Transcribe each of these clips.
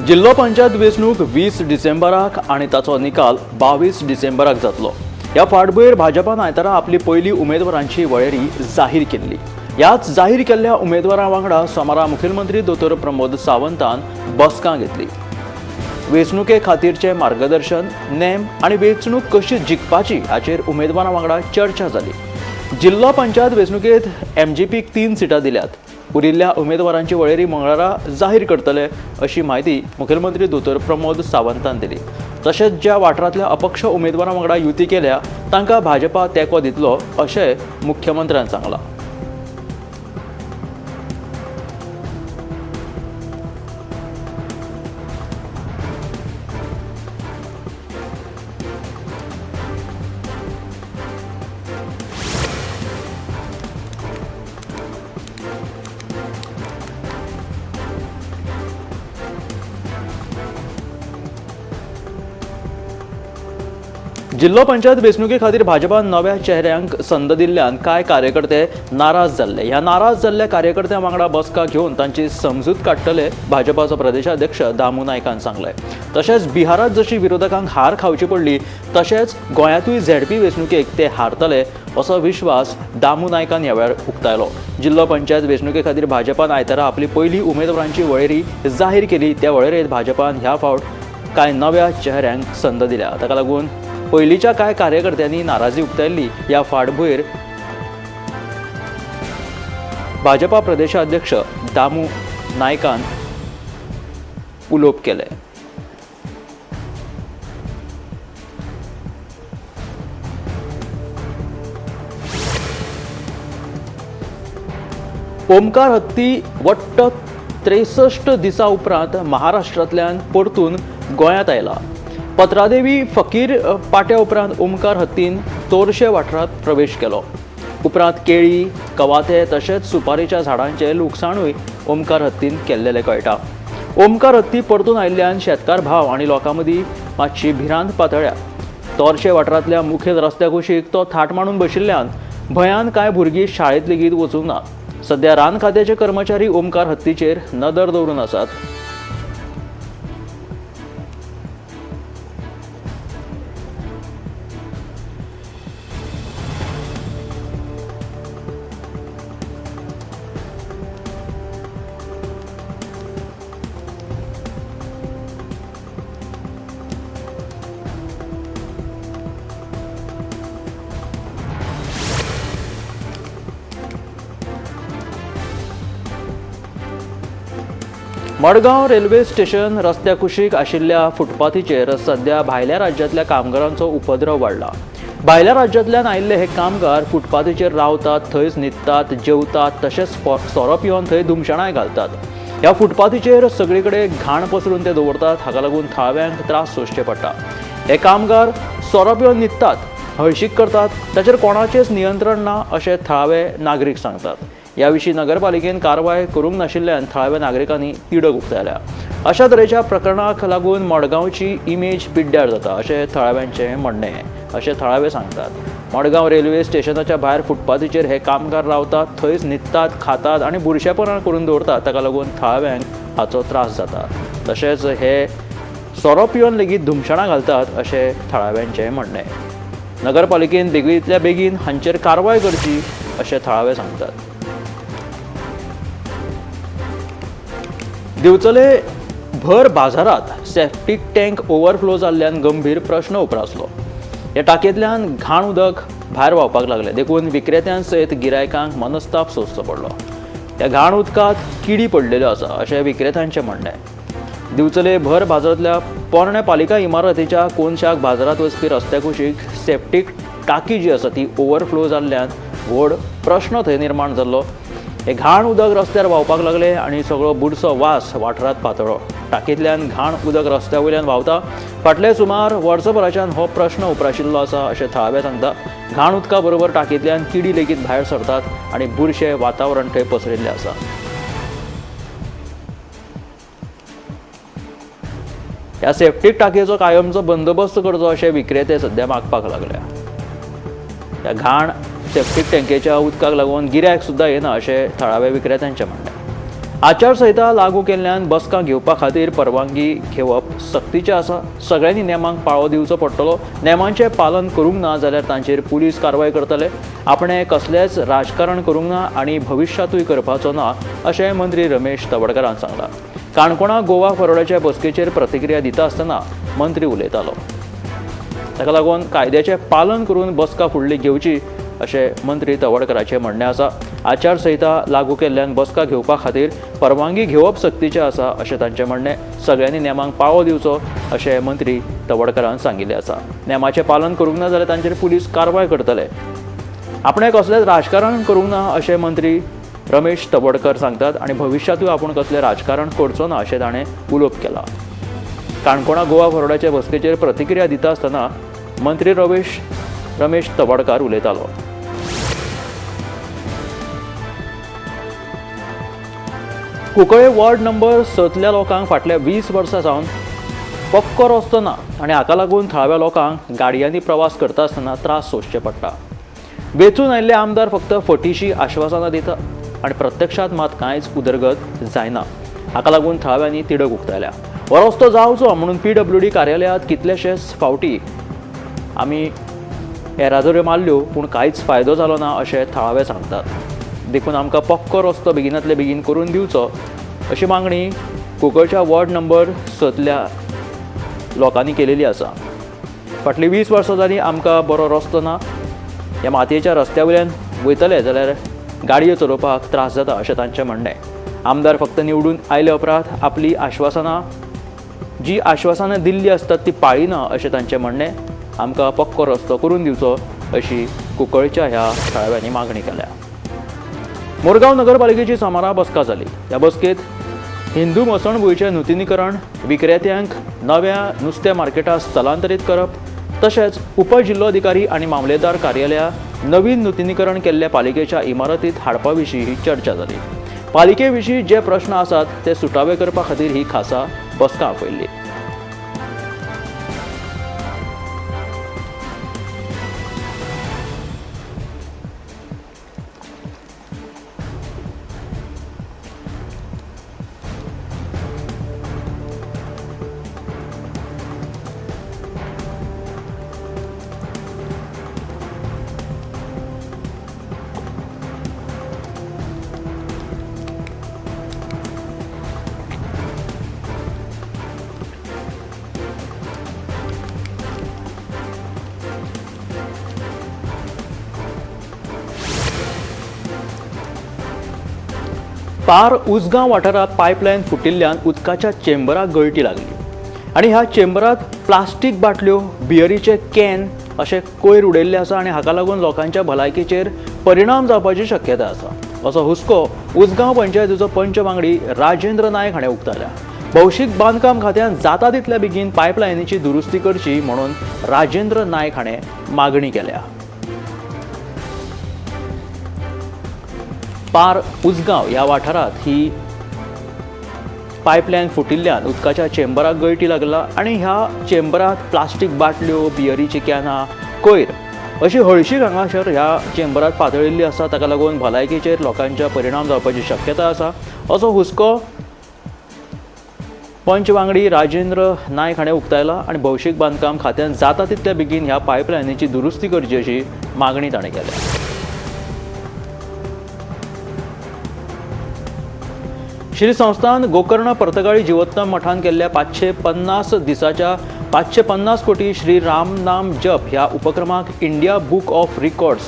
जिल्लो पंचायत वेंचणूक 20 डिसेंबराक आनी ताचो निकाल 22 डिसेंबराक जातलो। ह्या फाटभुंयेर भाजपान आयतारा आपली पयली उमेदवारांची वळेरी जाहीर केल्ली। ह्याच जाहीर केल्ल्या उमेदवारां वांगडा सोमारा मुखेलमंत्री दोतोर प्रमोद सावंतान बसका घेतली। वेंचणुके खातीरचे मार्गदर्शन, नेम आनी वेंचणूक कशी जिखपाची हाचेर उमेदवारां वांगडा चर्चा जाली। जिल्लो पंचायत वेंचणुकेंत एमजीपीक 3 सिटां दिल्यात। उरिल्ल्या उमेदवारांची वळेरी मंगळारा जाहीर करतले अशी म्हायती मुखेलमंत्री दोतोर प्रमोद सावंतान दिली। तशेंच ज्या वाठारांतल्या अपक्ष उमेदवारां वांगडा युती केल्या तांकां भाजपा तेंको दितलो अशें मुख्यमंत्र्यान सांगलां। जिल्लो पंचायत वेंचणुके खातीर भाजपान नव्या चेहऱ्यांक संद दिल्ल्यान कांय कार्यकर्ते नाराज जाल्ले। ह्या नाराज जाल्ल्या कार्यकर्त्यां वांगडा बसका घेवन तांची समजूत काडटले भाजपाचो प्रदेशाध्यक्ष दामू नायकान सांगलें। तशेंच बिहारांत जशी विरोधकांक हार खावची पडली तशेंच गोंयांतूय झेडपी वेंचणुकेक ते हारतले असो विश्वास दामू नायकान ह्या वेळार उक्तायलो। जिल्लो पंचायत वेंचणुके खातीर भाजपान आयतारा आपली पयली उमेदवारांची वळेरी जाहीर केली। त्या वळेरेंत भाजपान ह्या फावट कांय नव्या चेहऱ्यांक संद दिल्या। ताका लागून पयलींच्या कांय कार्यकर्त्यांनी नाराजी उक्तायल्ली। ह्या फाटभुंयेर भाजपा प्रदेशाध्यक्ष दामू नायकान उलोवप केलें। ओमकार हत्ती वट्ट 63 दिसां उपरांत महाराष्ट्रांतल्यान परतून गोंयांत आयला। पत्रादेवी फकीर पाट्या उपरांत ओमकार हत्तीन तोरशे वाठारांत प्रवेश केलो। उपरांत केळी, कवाथे तशेंच सुपारीच्या झाडांचें लुकसाणूय ओमकार हत्तीन केल्लेलें कळटा। ओमकार हत्ती परतून आयिल्ल्यान शेतकार भाव आनी लोकां मदीं मातशी भिरांत पातळ्ळ्या। तोरशे वाठारांतल्या मुखेल रस्त्या कुशीक तो थाट मांडून बशिल्ल्यान भंयान कांय भुरगीं शाळेंत लेगीत वचूंक ना। सध्या रान खात्याचे कर्मचारी ओमकार हत्तीचेर नदर दवरून आसात। मडगांव रेल्वे स्टेशन रस्त्या कुशीक आशिल्ल्या फुटपाथीचेर सध्या भायल्या राज्यांतल्या कामगारांचो उपद्रव वाडला। भायल्या राज्यांतल्यान आयिल्ले हे कामगार फुटपाथीचेर रावतात, थंयच न्हिदतात, जेवतात तशेंच सोरो पिवन थंय धुमशणाय घालतात। ह्या फुटपाथीचेर सगळे कडेन घाण पसरून ते दवरतात। हाका लागून थळाव्यांक त्रास सोंसचे पडटा। हे कामगार सोरो पिवन न्हिदतात, हळशीक करतात, ताचेर कोणाचेंच नियंत्रण ना अशें थळावे नागरीक सांगतात। ह्या विशीं नगरपालिकेन कारवाय करूंक नाशिल्ल्यान थळाव्या नागरिकांनी तिडक उक्तायल्या। अशा तरेच्या प्रकरणाक लागून मडगांवची इमेज पिड्ड्यार जाता अशें थळाव्यांचें म्हणणें अशें थळावे सांगतात। मडगांव रेल्वे स्टेशनाच्या भायर फुटपाथीचेर हे कामगार रावतात, थंयच न्हिदतात, खातात आनी बुरशेपणां करून दवरतात। ताका लागून थळाव्यांक हाचो त्रास जाता। तशेंच हे सोरो पिवन लेगीत धुमशणां घालतात अशें थळाव्यांचें म्हणणें। नगरपालिकेन बेगींतल्या बेगीन हांचेर कारवाय करची अशें थळावे सांगतात। दिवचले भर बाजारात सेप्टीक टँक ओव्हरफ्लो जाल्ल्यान गंभीर प्रश्न उप्रासलो। ह्या टाकयेंतल्यान घाण उदक भायर व्हांवपाक लागलें, देखून विक्रेत्यां सयत गिरायकांक मनस्ताप सोंसचो पडलो। ह्या घाण उदकांत किडी पडलेल्यो आसा अशें विक्रेत्यांचें म्हणणें। दिवचले भर बाजारांतल्या पोरण्या पालिका इमारतीच्या कोनशाक बाजारांत वचपी रस्त्या कुशीक सेप्टीक टाकी जी आसा ती ओव्हरफ्लो जाल्ल्यान व्हड प्रश्न थंय निर्माण जाल्लो। हे घाण उदक रस्त्यार व्हांवपाक लागले आनी सगळो बुरसो वास वाठारांत पातळ्ळो। टाकींतल्यान घाण उदक रस्त्या वयल्यान व्हांवता। फाटले सुमार वर्सभराच्यान हो प्रश्न उप्राशिल्लो आसा अशें थळावे सांगता। घाण उदका बरोबर टाकींतल्यान किडी लेगीत भायर सरतात आनी बुरशें वातावरण थंय पसरिल्लें आसा। ह्या सेप्टीक टाकयेचो कायमचो बंदोबस्त करचो अशें विक्रेते सध्या मागपाक लागल्या। ह्या घाण सेप्टीक टँकेच्या उदकाक लागून गिरायक सुद्दां येना अशें थळाव्या विक्रेत्यांचें म्हणणें। आचारसंहिता लागू केल्ल्यान बसका घेवपा खातीर परवानगी घेवप सक्तीचें आसा. सगळ्यांनी नेमांक पाळो दिवचो पडटलो. नेमांचें पालन करूंक ना जाल्यार तांचेर पुलीस कारवाय करतले. आपणें कसलेंच राजकारण करूंक ना आनी भविश्यांतूय करपाचो ना अशें मंत्री रमेश तवडकारान सांगलां. काणकोणा गोवा फॉरवर्डाच्या बसकेचेर प्रतिक्रिया दिता आसतना मंत्री उलयतालो. ताका लागून कायद्याचें पालन करून बसका फुडली घेवची अशें मंत्री तवडकराचें म्हणणें आसा. आचारसंहिता लागू केल्ल्यान बसका घेवपा खातीर परवानगी घेवप सक्तीचें आसा अशें तांचें म्हणणें. सगळ्यांनी नेमांक पाळो दिवचो अशें मंत्री तवडकरान सांगिल्लें आसा. नेमाचें पालन करूंक ना जाल्यार तांचेर पुलीस कारवाय करतले. आपणें कसलेंच राजकारण करूंक ना अशें मंत्री रमेश तवडकर सांगतात आनी भविश्यांतूय आपूण कसलें राजकारण करचो ना अशें ताणें उलोवप केलां. काणकोणा गोवा फॉरवर्डाचे बसकेचेर प्रतिक्रिया दिता आसतना मंत्री रमेश तवडकार उलयतालो. कुंकळे वॉर्ड नंबर 6तल्या लोकांक फाटल्या 20 वर्सां सावन पक्को रस्तो ना आनी हाका लागून थळाव्या लोकांक गाडयांनी प्रवास करता आसतना त्रास सोंसचे पडटा. वेंचून आयिल्ले आमदार फक्त फटीशी आश्वासनां दिता आनी प्रत्यक्षांत मात कांयच उदरगत जायना. हाका लागून थळाव्यांनी तिडक उक्तायल्या. हो रस्तो जावचो म्हणून PWD कार्यालयांत कितलेशेच फावटी आमी येरादाऱ्यो मारल्यो पूण कांयच फायदो जालो ना अशें थळावे सांगतात. देखून आमकां पक्को रस्तो बेगिनांतले बेगीन करून दिवचो अशी मागणी कुंकळच्या वॉर्ड नंबर 6तल्या लोकांनी केलेली आसा. फाटलीं 20 वर्सां जालीं आमकां बरो रस्तो ना. ह्या मातयेच्या रस्त्या वयल्यान वयतले जाल्यार गाडयो चलोवपाक त्रास जाता अशें तांचें म्हणणें. आमदार फक्त निवडून आयले उपरांत आपली आश्वासनां जी आश्वासनां दिल्ली आसतात ती पाळिना अशें तांचें म्हणणें. आमकां पक्को रस्तो करून दिवचो अशी कुंकळच्या ह्या थळाव्यांनी मागणी केल्या. मोरगांव नगरपालिकेची सोमारा बसका जाली. ह्या बसकेंत हिंदू मसणभुंयचें नुतनीकरण, विक्रेत्यांक नव्या नुस्तें मार्केटांत स्थलांतरीत करप, तशेंच उपजिल्लोधिकारी आनी मामलेदार कार्यालयां नवीन नुतनीकरण केल्ल्या पालिकेच्या इमारतींत हाडपा विशीं ही चर्चा जाली. पालिके विशीं जे प्रश्न आसात ते सुटावे करपा खातीर ही खासा बसका आपयल्ली. पार उसगांव वाठारांत पायपलायन फुटिल्ल्यान उदकाच्या चेंबराक गळटी लागली आनी ह्या चेंबरांत प्लास्टीक बाटल्यो, बियरीचे can अशे कोयर उडयल्ले आसा आनी हाका लागून लोकांच्या भलायकेचेर परिणाम जावपाची शक्यता आसा असो हुस्को उसगांव पंचायतीचो पंच वांगडी राजेंद्र नायक हाणें उक्तायला. भौशीक बांदकाम खात्यान जाता तितल्या बेगीन पायपलायनीची दुरुस्ती करची म्हणून राजेंद्र नायक हाणें मागणी केल्या. पार उसगांव ह्या वाठारांत ही पायपलायन फुटिल्ल्यान उदकाच्या चेंबराक गळटी लागला आनी ह्या चेंबरांत प्लास्टीक बाटल्यो, बियरीची कॅनां, कोयर अशी हळशीक हांगासर ह्या चेंबरांत पातळिल्ली आसा. ताका लागून भलायकेचेर लोकांच्या परिणाम जावपाची शक्यता आसा असो हुस्को पंच वांगडी राजेंद्र नायक हाणें उक्तायला आनी भौशीक बांदकाम खात्यान जाता तितल्या बेगीन ह्या पायपलायनीची दुरुस्ती करची अशी मागणी ताणें केल्या. श्री संस्थान गोकर्ण पर्तगाळी जिवोत्तम मठान केल्ल्या 550 दिसाच्या 550 कोटी श्री राम नाम जप ह्या उपक्रमाक India book of records,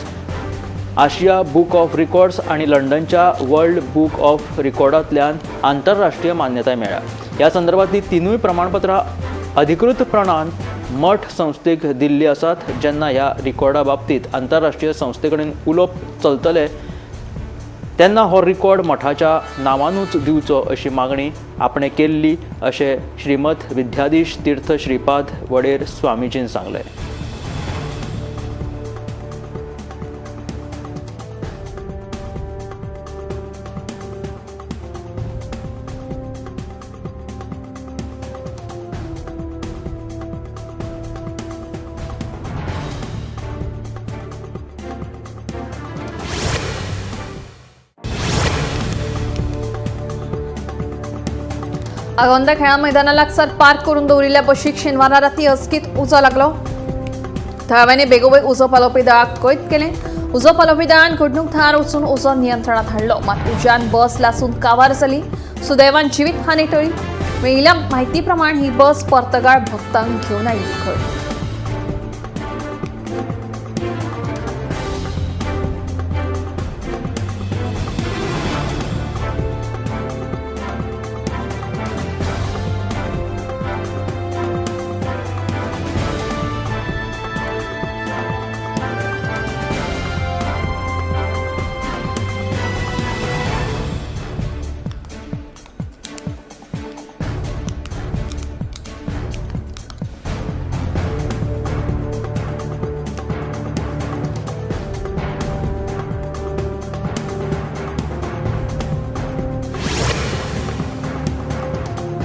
Asia book of records आनी लंडनच्या वर्ल्ड बूक ऑफ रिकॉर्डांतल्यान आंतरराष्ट्रीय मान्यताय मेळ्ळ्या. ह्या संदर्भांतली तिनूय प्रमाणपत्रां अधिकृतपणान मठ संस्थेक दिल्ली आसात. जेन्ना ह्या रिकॉर्डा बाबतींत आंतरराष्ट्रीय संस्थे कडेन उलोवप चलतलें तेन्ना हो रिकॉर्ड मठाच्या नांवानूच दिवचो अशी मागणी आपणें केल्ली अशें श्रीमत विद्याधीश तीर्थ श्रीपाद वडेर स्वामीजीन सांगलें. आगोंदा खेळां मैदाना लागसार पार्क करून दवरिल्ल्या बशीक शेनवारा राती अचकीत उजो लागलो. थळाव्यांनी बेगोबेग उजो पालोवपी दळाक कळीत केलें. उजो पालोवपी दळान घडणूक थळार वचून उजो नियंत्रणात हाडलो. मात उज्यान बस लासून कावार जाली. सुदैवान जिवीत हानी टळ्ळी. मेळिल्ल्या म्हायती प्रमाण ही बस पर्तगाळ भक्तांक घेवन आयिल्ली खंय.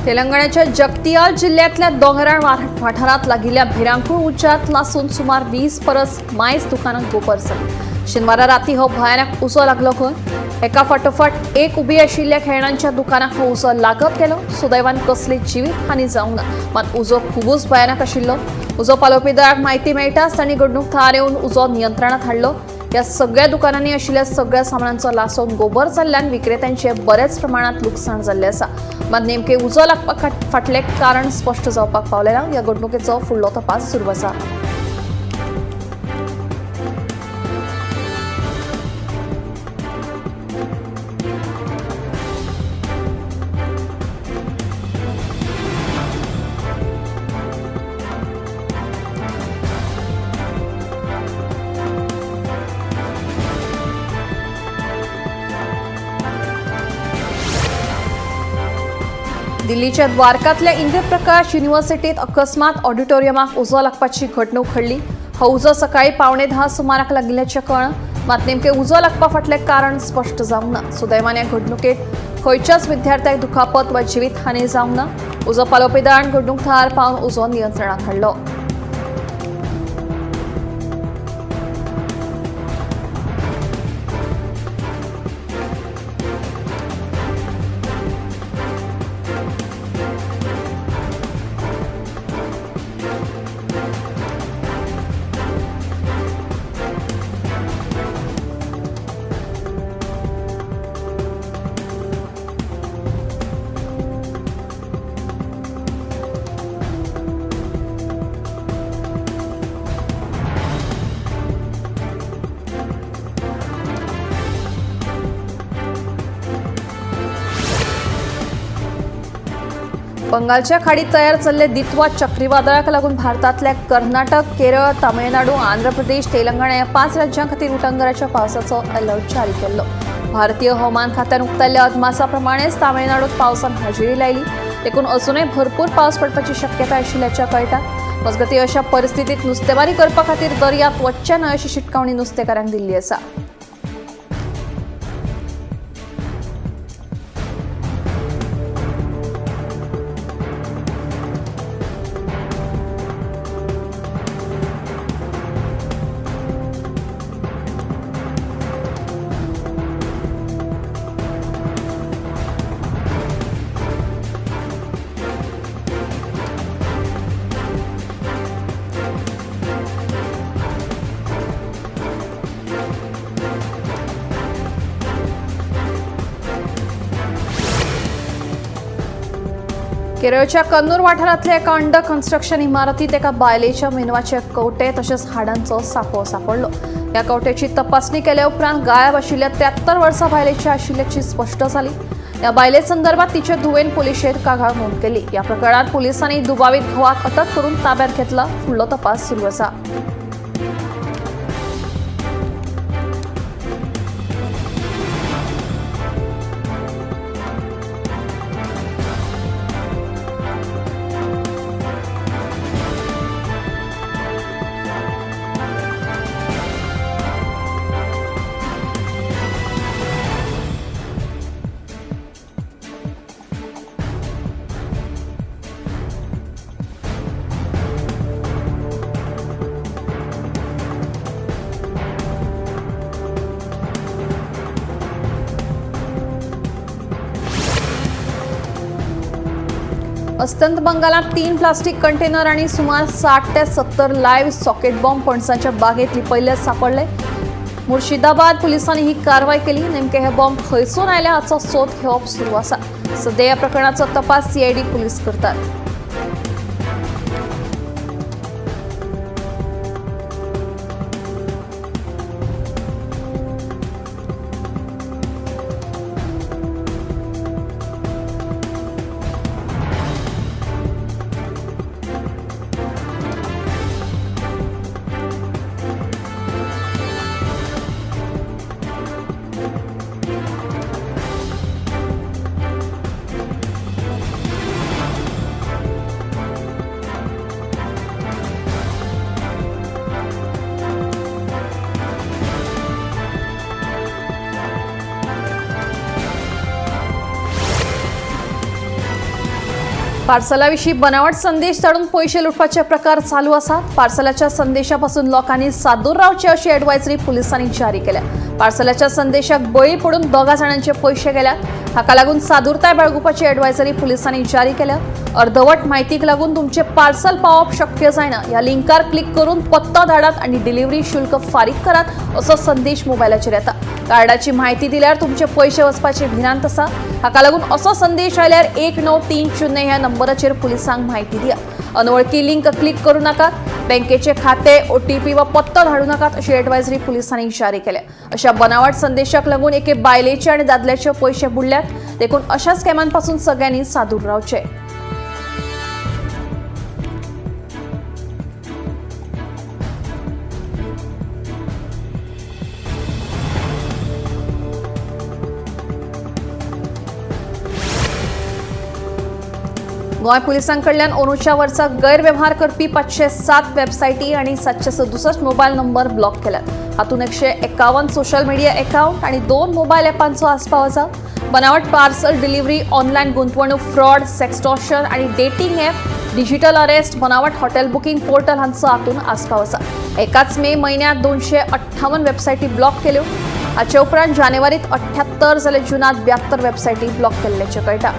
तेलंगणाच्या जगतियाल जिल्ह्यातल्या दोंगराळ वाठारात लागिल्ल्या भिरांकूळ उज्यांत लासून सुमार 20 परस मायज दुकानांक गोबर जाली. शेनवारा राती हो भयानक उजो लागलो खंय. एका फाटोफाट एक उबी आशिल्ल्या खेळण्यांच्या दुकानाक हो उजो लागत गेलो. सुदैवान कसली जिवीत हानी जावंक ना, मात उजो खुबूच भयानक आशिल्लो. उजो पालोवपी दळाक म्हायती मेळटाच तांणी घडणूक थळार येवन उजो नियंत्रणात हाडलो. या सगळ्या दुकानांनी आशिल्ल्या सगळ्या सामानांचो लासून गोबर जाल्ल्यान विक्रेत्यांचे बरेच प्रमाणात लुकसाण जाल्लें आसा. मात नेमके उजो लागपा फाटलें कारण स्पश्ट जावपाक पावलें ना. ह्या घडणुकेचो फुडलो तपास सुरू आसा. दिल्लीच्या द्वारकातल्या इंद्रप्रकाश युनिव्हर्सिटीत अकस्मात ऑडिटोरियमाक उजो लागपाची घडणूक घडली. हो उजो सकाळी 9:45 सुमाराक लागिल्ल्याचें कळ्ळां. मात नेमकें उजो लागपा फाटलें कारण स्पश्ट जावंक ना. सुदैवान ह्या घडणुकेंत खंयच्याच विद्यार्थ्याक दुखापत वा जिवीत हानी जावंक ना. उजो पालोवपी दळान घडणूक थळार पावन उजो नियंत्रणात हाडलो. बंगालच्या खाडीत तयार जाल्ले दित्वा चक्रीवादळाक लागून भारतांतल्या कर्नाटक, केरळ, तामिळनाडू, आंध्र प्रदेश, तेलंगणा ह्या 5 राज्यां खातीर उटंगराच्या पावसाचो अलर्ट जारी केल्लो. भारतीय हवामान खात्यान उक्तायल्ल्या अदमासा प्रमाणेच तामिळनाडूत पावसान हाजेरी लायली. देखून अजूनय भरपूर पावस पडपाची शक्यता आशिल्ल्याचें कळटा. मजगतीं अशा परिस्थितीत नुस्तेमारी करपा खातीर दर्यांत वचचें न्हय अशी शिटकावणी नुस्तेकारांक दिल्ली आसा. केरळच्या कन्नूर वाठारांतल्या एका अंडर कन्स्ट्रक्शन इमारतीत एका बायलेच्या मेंदवाचे कवटे तशेंच हाडांचो सांपळो सापडलो. ह्या कवट्याची तपासणी केल्या उपरांत गायब आशिल्ल्या 73 वर्सां बायलेची आशिल्ल्याची स्पश्ट जाली. ह्या बायले संदर्भात तिचे धुवेन पुलिशेंत कागाळ नोंद केली. ह्या प्रकरणात पोलिसांनी दुबावीत घोवाक अटक करून ताब्यात घेतला. फुडलो तपास सुरू आसा. अस्तंत बंगालात 3 प्लास्टीक कंटेनर आणि सुमार 60 ते 70 लाईव्ह सॉकेट बॉम्ब पणसाच्या बागेत लिपयल्ले सापडले. मुर्शिदाबाद पोलिसांनी ही कारवाई केली. नेमके हे बॉम्ब खंयसून आयले हाचो सोद घेवप सुरू आसा. सध्या या प्रकरणाचो तपास सीआयडी पोलीस करतात. पार्सलाविशीं बनावट संदेश धाडून पयशे लुटपाचे प्रकार चालू आसात. पार्सलाच्या संदेशापासून लोकांनी सादूर रावचे अशी ॲडवायझरी पुलिसांनी जारी केल्या. पार्सलाच्या संदेशाक बळी पडून 2 जाणांचे पयशे गेल्यात. हाका लागून सादूरताय बाळगुपाची ॲडवायझरी पुलिसांनी जारी केल्या. अर्धवट माहितीक लागून तुमचे पार्सल पावप शक्य जायना ह्या लिंकार क्लिक करून पत्तो धाडात आणि डिलिव्हरी शुल्क फारीक करात असो संदेश मोबायलाचेर येता. कार्डाची माहिती दिल्यार तुमचे पयशे वचपाची भिरांत आसा. हाका लागून असो संदेश आयल्यार 1930 ह्या नंबराचेर पुलिसांक माहिती दिया. अनवळखी लिंक क्लिक करू नाकात. बँकेचे खाते, OTP वा पत्तो धाडू नाकात अशी ॲडवायझरी पुलिसांनी जारी केल्या. अशा बनावट संदेशाक लागून एके बायलेचे आणि दादल्याचे पयशे बुडल्यात. देखून अशा स्कॅमांपासून सगळ्यांनी सादूर रावचे. गोंय पुलिसांकडल्यान अंदूच्या वर्सा गैरवेव्हार करपी 507 वेबसायटी आणि 767 मोबायल नंबर ब्लॉक केल्यात. हातूंत 151 सोशल मिडिया अकाउंट आणि 2 मोबायल ॲपांचो आस्पाव आसा. बनावट पार्सल डिलिव्हरी, ऑनलायन गुंतवणूक फ्रॉड, सेक्सटॉर्शन आणि डेटिंग ॲप, डिजिटल अरेस्ट, बनावट हॉटेल बुकिंग पोर्टल हांचो हातूंत आस्पाव आसा. एकाच मे म्हयन्यांत 258 वेबसायटी ब्लॉक केल्यो. हाचे उपरांत जानेवारीत 78 जाल्यार जूनांत 72 वेबसायटी ब्लॉक केल्ल्याचें कळटा.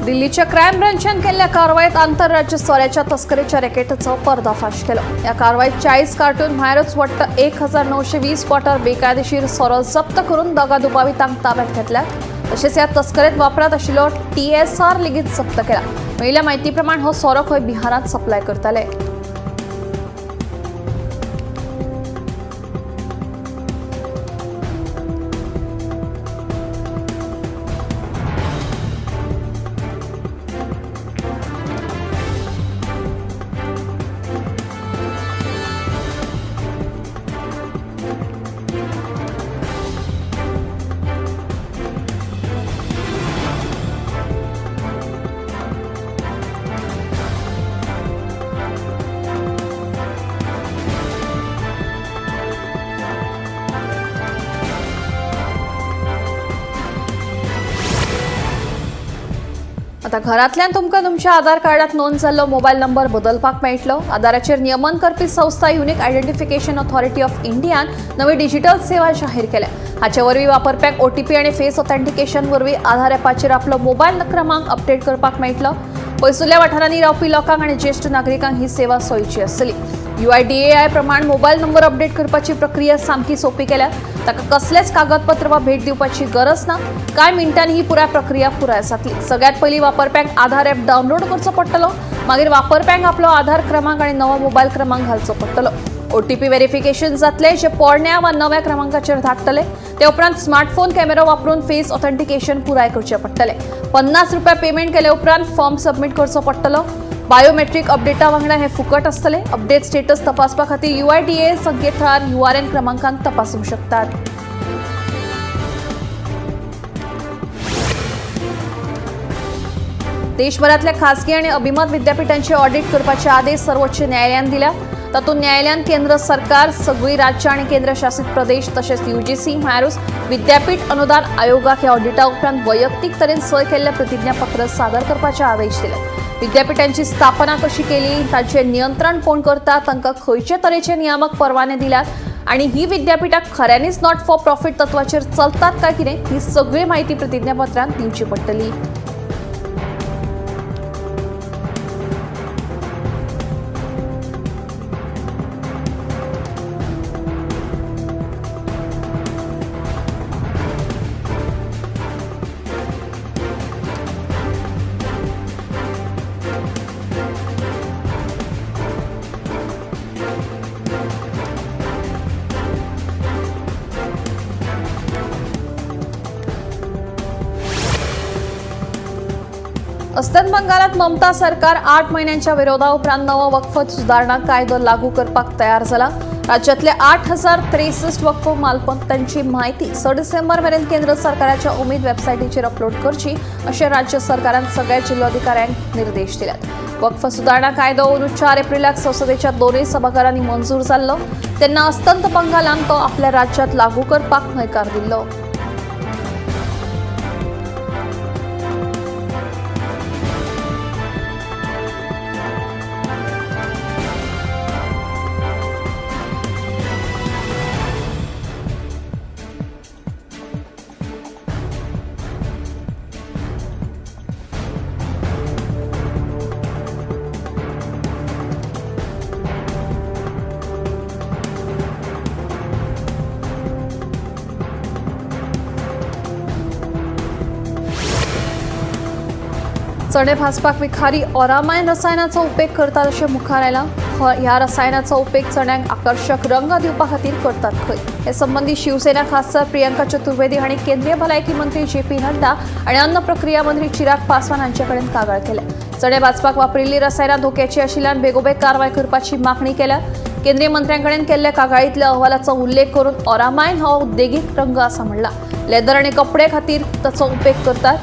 दिल्लीच्या क्रायम ब्रांचान केल्ल्या कारवायेत आंतरराज्य सोऱ्याच्या तस्करीच्या रॅकेटाचो पर्दाफाश केलो. ह्या कारवायेत 40 कार्टून भायरच वट्ट 1920 क्वार्टर बेकायदेशीर सोरो जप्त करून 2 दुबावितांक ताब्यात घेतल्यात. तशेंच ह्या तस्करेत वापरात आशिल्लो TSR लेगीत जप्त केला. मेळिल्ल्या म्हायती प्रमाण हो सोरो खंय बिहारांत सप्लाय करताले. आता घरांतल्यान तुमकां तुमच्या आधार कार्डात नोंद जाल्लो मोबायल नंबर बदलपाक मेळटलो. आधाराचेर नियमन करपी संस्था युनिक आयडेंटिफिकेशन ऑथॉरिटी ऑफ इंडियान नवी डिजिटल सेवा जाहीर केल्या. हाचे वरवीं वापरप्यांक OTP आनी फेस ऑथेंटिकेशन वरवीं आधार ॲपाचेर आपलो मोबायल क्रमांक अपडेट करपाक मेळटलो. पयसुल्ल्या वाठारांनी रावपी लोकांक आनी ज्येश्ठ नागरिकांक ही सेवा सोयीची आसतली. UIDAI प्रमाण मोबायल नंबर अपडेट करपाची प्रक्रिया सामकी सोपी केल्या. ताका कसलेच कागदपत्र वा भेट दिवपाची गरज ना. कांय मिनटांनी ही पुराय प्रक्रिया पुराय जातली. सगळ्यात पयलीं वापरप्यांक आधार ॲप डावनलोड करचो पडटलो. मागीर वापरप्यांक आपलो आधार क्रमांक आनी नवो मोबायल क्रमांक घालचो पडटलो. OTP verification जातले जे पोरण्या वा नव्या क्रमांकाचेर धाडटले. ते उपरांत स्मार्टफोन कॅमेरो वापरून फेस ऑथेंटिकेशन पुराय करचें पडटलें. 50 रुपया पेमेंट केले उपरांत फॉर्म सबमीट करचो पडटलो. बायोमेट्रीक अपडेटा वांगडा हे फुकट आसतले. अपडेट स्टेटस तपासपा खातीर UIDAI संकेतथळार URN क्रमांकांक तपासूंक शकतात. देशभरातल्या खासगी आणि अभिमत विद्यापीठांचे ऑडिट करपाचे आदेश सर्वोच्च न्यायालयान दिल्या. तातूंत न्यायालयान केंद्र सरकार, सगळी राज्यां आनी केंद्रशासित प्रदेश तशेंच यूजीसी म्हळ्यारूच विद्यापीठ अनुदान आयोगाक ह्या ऑडिटा उपरांत वैयक्तीक तरेन सय केल्लें प्रतिज्ञापत्र सादर करपाचे आदेश दिले. विद्यापीठांची स्थापना कशी केली, तांचें नियंत्रण कोण करता, तांकां खंयचे तरेचे नियामक परवाने दिल्यात आणि ही विद्यापीठां खऱ्यांनीच not for profit तत्वाचेर चलतात काय कितें ही सगळी माहिती प्रतिज्ञापत्रांत दिवची पडटली. अस्तंत बंगालात ममता सरकार 8 महिन्यांच्या विरोधा उपरांत नवो वक्फ सुदारणा कायदो लागू करपाक तयार जाला. राज्यातले 8063 वक्फ मालमत्तांची माहिती 6 डिसेंबर मेरेन केंद्र सरकाराच्या उमेद वेबसायटीचेर अपलोड करची अशें राज्य सरकारान सगळ्या जिल्लोधिकाऱ्यांक निर्देश दिल्यात. वक्फ सुदारणा कायदो अंदू 4 एप्रिलाक संसदेच्या दोनूय सभाघरांनी मंजूर जाल्लो तेन्ना अस्तंत बंगालान तो आपल्या राज्यात लागू करपाक न्हयकार दिल्लो. चणे भाजपाक विखारी ओरामायन रसायनाचो उपेग करतात अशें मुखार आयलां. ह्या रसायनाचो उपेग चण्यांक आकर्शक रंग दिवपा खातीर करतात खंय. हे संबंदी शिवसेना खासदार प्रियंका चतुर्वेदी हांणी केंद्रीय भलायकी मंत्री जे पी नड्डा आनी अन्न प्रक्रिया मंत्री चिराग पासवान हांचे कडेन कागाळ केल्या. चणे भाजपाक वापरिल्ली रसायनां धोक्याची आशिल्ल्यान बेगोबेग कारवाय करपाची मागणी केल्या. केंद्रीय मंत्र्यां कडेन केल्ल्या कागाळींतल्या अहवालाचो उल्लेख करून ओरामायन हो उद्देगीक रंग आसा म्हणला. लेदर आनी कपडे खातीर ताचो उपेग करतात.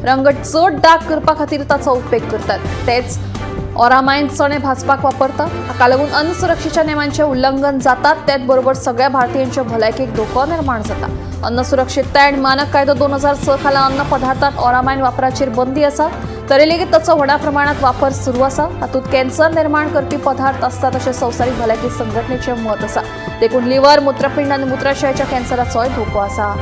रंग चड डार्क करपा खातीर ताचो उपेग करतात. तेच ओरामायन चणे भाजपाक वापरतात. हाका लागून अन्न सुरक्षेच्या नेमांचें उल्लंघन जातात, त्याच बरोबर सगळ्या भारतीयांच्या भलायकेक धोको निर्माण जाता. अन्न सुरक्षितताय आनी मानक कायदो 2006 खाला अन्न पदार्थांत ओरामायन वापराचेर बंदी आसा, तरी लेगीत ताचो व्हडा प्रमाणांत वापर सुरू आसा. तातूंत कॅन्सर निर्माण करपी पदार्थ आसतात अशें संवसारीक भलायकी संघटनेचें मत आसा. देखून लिव्हर, मूत्रपिंड आनी मूत्राशयाच्या कॅन्सराचोय धोको आसा.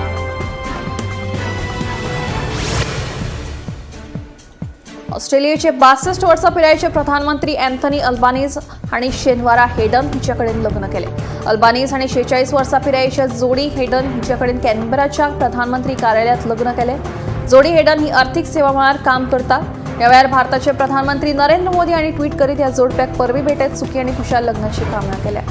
ऑस्ट्रेलियेचे 62 वर्सां पिरायेचे प्रधानमंत्री अँथनी अल्बानीज हांणी शेनवारा हेडन हिचे कडेन लग्न केलें. अल्बानीज हांणी 46 वर्सां पिरायेच्या जोडी हेडन हिचे कडेन कॅनबराच्या प्रधानमंत्री कार्यालयांत लग्न केलें. जोडी हेडन ही अर्थीक सेवा मळार काम करता. ह्या वेळार भारताचे प्रधानमंत्री नरेंद्र मोदी हांणी ट्वीट करीत ह्या जोडप्याक परबी भेटेत सुखी आनी खुशाल लग्नाची कामना केल्या.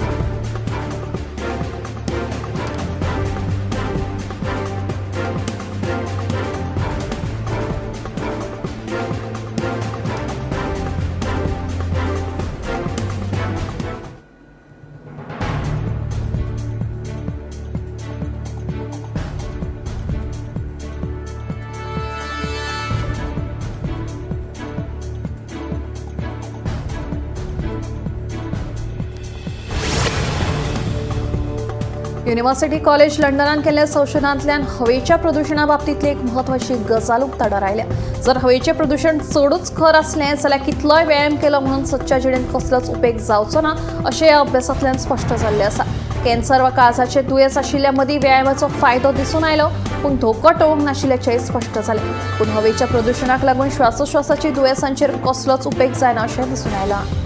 युनिव्हर्सिटी कॉलेज लंडनान केल्ल्या संशोधनांतल्यान हवेच्या प्रदुशणा बाबतींतली एक म्हत्वाची गजाल उक्ताडार आयल्या. जर हवेचें प्रदुशण चडूच खर आसलें जाल्यार कितलोय व्यायाम केलो म्हणून सदच्या जिणेंत कसलोच उपेग जावचो ना अशें ह्या अभ्यासांतल्यान स्पश्ट जाल्लें आसा. कॅन्सर वा काळजाचें दुयेंस आशिल्ल्या मदीं व्यायामाचो फायदो दिसून आयलो, पूण धोको टळूंक नाशिल्ल्याचेंय स्पश्ट जालें. पूण हवेच्या प्रदुशणाक लागून श्वासोश्वासाची दुयेंसांचेर कसलोच उपेग जायना अशें दिसून आयलां.